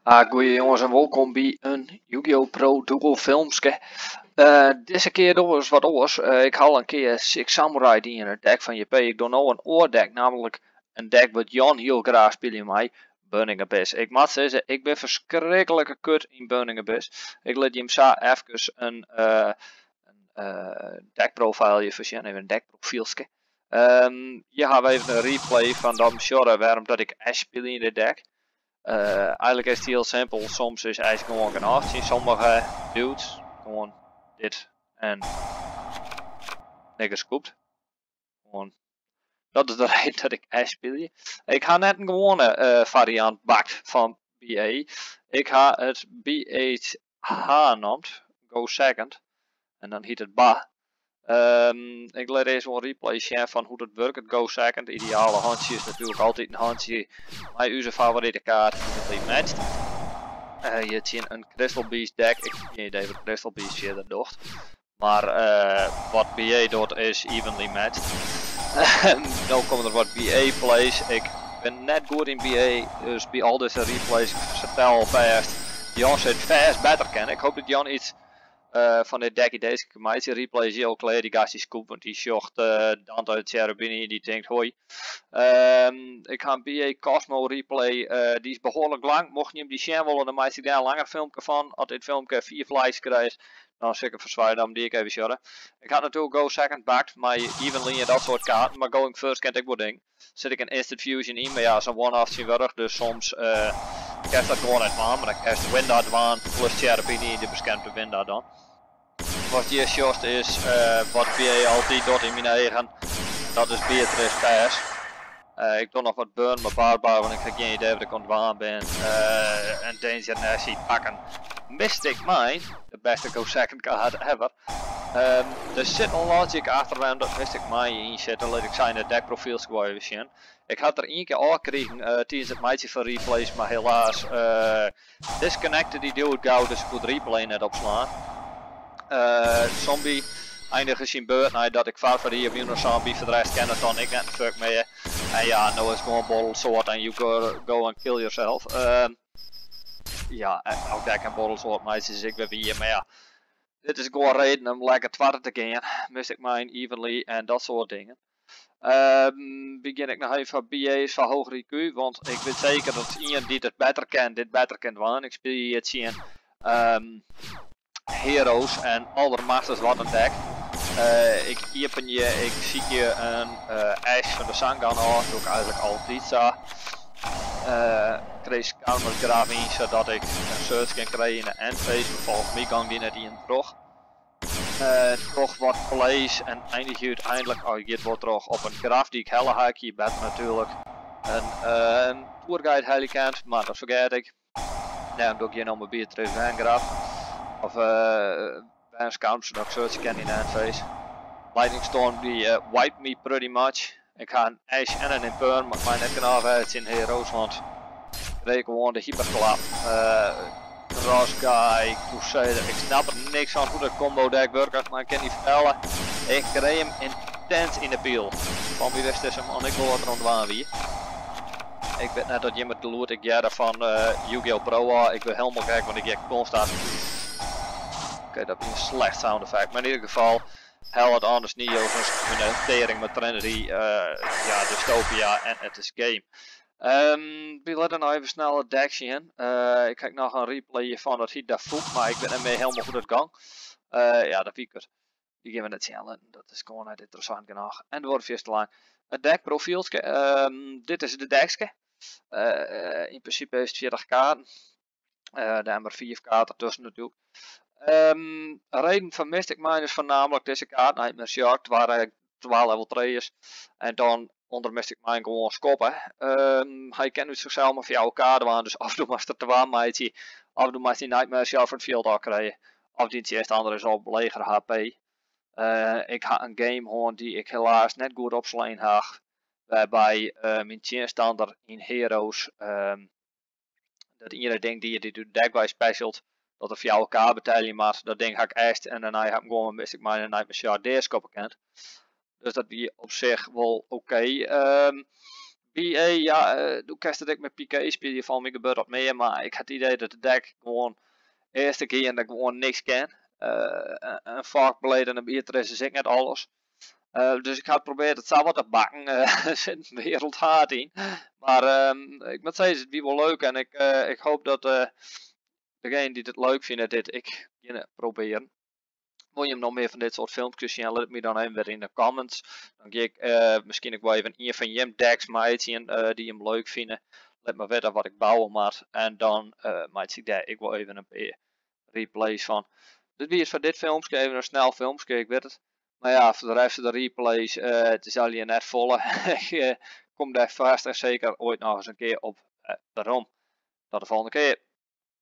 Ah, goeie jonges en wolkom by in Yu-Gi-Oh! Pro Duel filmske. Dizze kear dogge we ris wat oars. Ik ha al in kear Six Samurai dien yn it deck fan JP. Ik doch no in oar deck, nammentlik in deck wat Jan hiel graach spylje mei, Burning Abyss. Ik moat sizze, ik bin ferskriklike kut yn Burning Abyss. Ik lit jim sa efkes in deckprofile foarsjen, even in deckprofielske. Hjir hawwe we even in replay fan dan sjogge wêrom dat ik Ash spylje yn dit deck. Eigentlik is it hiel simpel, soms is Ash gewoan genôch tsjin sommige dudes. Gewoan dit en nigger scoopt. Gewoan, dat is de reden dat ik Ash spylje. Ik ha net in gewoane fariant bakt fan BA. Ik ha it BHH neamd, Go Second. En dan hjit it BA. Ik lit earst wol in replay sjen fan hoe't it wurket, Go Second. Ideale hantsje is natuerlik altyd in hantsje mei ús favorite kaart, Evenly Matched. Hjir tsjin in Crystal Beast deck. Ik ha gjin idee wat Crystal Beast fierder docht. Mar wat BA docht, is evenly matched. No komme der wat BA plays. Ik bin net goed yn BA, dus by al dizze replays, ik fertel alfêst, Jan sil it fêst better kenne. Ik hoopje dat Jan iets fan dit deck idees kan meitsje. Replay is hiel klear, dy gast dy scoop, want dy sjocht Dante Cherubini en dy tinkt: hoi. Ik ha in BA Cosmo replay, dy is behoarlik lang. Mochten jim dy sjen wolle, dan meitsje ik dêr in langer filmke fan. As dit filmke 5 likes krijt, dan sil ik derfoar soargje dat dy ek even sjogge. Ik ha natuerlik Go Second bakt mei Evenly en dat soart kaarten, mar Going First kent ek wol ding. Sit ik in Instant Fusion yn, mar ja, sa'n one-off tsjintwurdich, dus soms kinst dat gewoan net dwaan, mar dan kinst Winda dwaan plus Cherubini, dy beskermt de Winda dan. Wat hjir sjochst, is wat BA altyd docht yn myn eagen, dat is Beatrice Pass. Ik doch noch wat burn mei Barbar, want ik ha gjin idee wat ik oan it dwaan bin. En Danger Nessie pakken Mystic Mine, de bêste go second kaart ever. Der sit in logic achter wêrom dat Mystic Mine yn sit, dat lit ik sa yn it deckprofiel wol even sjen. Ik ha der ien kear ôfkrigen tidens it meitsjen fan replays, mar helaas disconnected dy dude gau, dus ik koe de replay net opslaan. Zombie eindige syn beurt neidat ik Farfarie op Unizombie, foar de rest ken it dan ek net in fuck mear. En ja, no is it gewoan Borrelsword en you go and kill yourself. Ja, ook dêr kin Borrelsword meitsje, is ek wer wier, mar ja. Dit is gewoan reden om lekker twadde te gean. Mystic Mine, Evenly en dat soart dingen. Begjin ik noch even foar BA's foar hoger IQ, want ik wit seker dat ien dy't it better ken, dit better kin dwaan. Ik spylje hjir tsjin Heroes en aldermachtich wat in deck. Ik iepenje, ik sykje in Ash fan de Sangan ôf, doe ik eigentlik altyd sa. Kreeg Karma Graf yn, sadat ik in search kin krije yn de endphase, mar folgens my gong dy net ien troch. Troch wat plays en einigje úteinlik, oh, giet wol troch op in graf dy't ik helle ha. Ik hie better natuerlik in Tourguide helje kind, mar dat fergeat ik. Dêrom doch ik hjir no mei Beatrice Vangraf. Of Van sadat ik search kin yn de endphase. Lightning Storm dy wipe me pretty much. Ik ha in Ash en in Imperm, mar my net genôch wêze tsjin Heroes, want ik kreeg gewoan de hyperklap. Cross Guy, Crusader, ik snap der niks fan hoe't dat combo deck wurket, mar ik kin dy fertelle, ik kreeg him intens yn de pyl. Fan my wist dizze man ek wol wat der oan dwaan wie. Ik wit net dat jim it gelûd ek hearre fan Yu-Gi-Oh! Pro ôf. Ik wurd hielendal gek, want ik hear konstant. Oké, dat wie in slecht sound effect. Mar yn ieder gefal, hel it anders Neo, zo'n tering met Trinity, ja, Dystopia en it is game. We litte noch even snel it deck sjen. Ik ha noch in replay fan dat hjit Dafouk, mar ik wit net mear hielendal hoe't dat gong. Ja, dat wie it. Dy gean we net sjen litten. Dat is gewoan net ynteressant genôch. En duorret fierste lang. It deckprofielske. Dit is de deckske. Yn prinsipe is it 40 kaarten. Dêr mar 5 kaarten tusken natuerlik. Reden fan Mystic Mine is foarnaamlik dizze kaart. Nightmare Shark, twa level 3's. En dan ûnder Mystic Mine gewoan skoppe. Hy kin út sichsels mar fjouwer kaarten dwaan, dus of do moatst der twa meitsje, of do moatst dy Nightmare Shark fan it fjild ôfkrije. Of dyn tsjinstanner is op leger HP. Ik ha in game hân dy't ik helaas net goed opslein ha, wêrby myn tsjinstanner yn Heroes dat iene ding dy't út deck wei specialt, dat er 4K betelje moat, dat ding ha ik echt en dêrnei ha ik gewoan Mystic Mine en Nightmare Shark deaskoppe kind. Dus dat wie op sich wol oké. BA, ja, do kinst it ek mei PK spylje, fan my gebeurt dat mear, mar ik ha it idee dat de deck gewoan earste kear dat gewoan niks kin. In Fog Blade en in Beatrice is ek net alles. Dus ik ha probearre it sa wat te bakken. Der sit in wereld haat yn. Mar ik moat sizze, it wie wol leuk en ik hoop dat degene dy't it leuk fine dit ek kinne probearjen. Wolle jim noch mear fan dit soart filmkes sjen? Lit it my dan even wer yn de comments. Dan gean ik miskien ek wol even ien fan jim decks meitsjen dy't jim leuk fine. Lit my witte wat ik bouwe moat. En dan meitsje ik dêr ek wol even in pear replays fan. Dit wie it foar dit filmke. Even in snel filmke, ik wit it. Mar ja, foar de rest fan de replays, it is allegear net folle. Ik kom dêr fêst en seker oait noch ris in kear op werom. Tot de folgjende kear.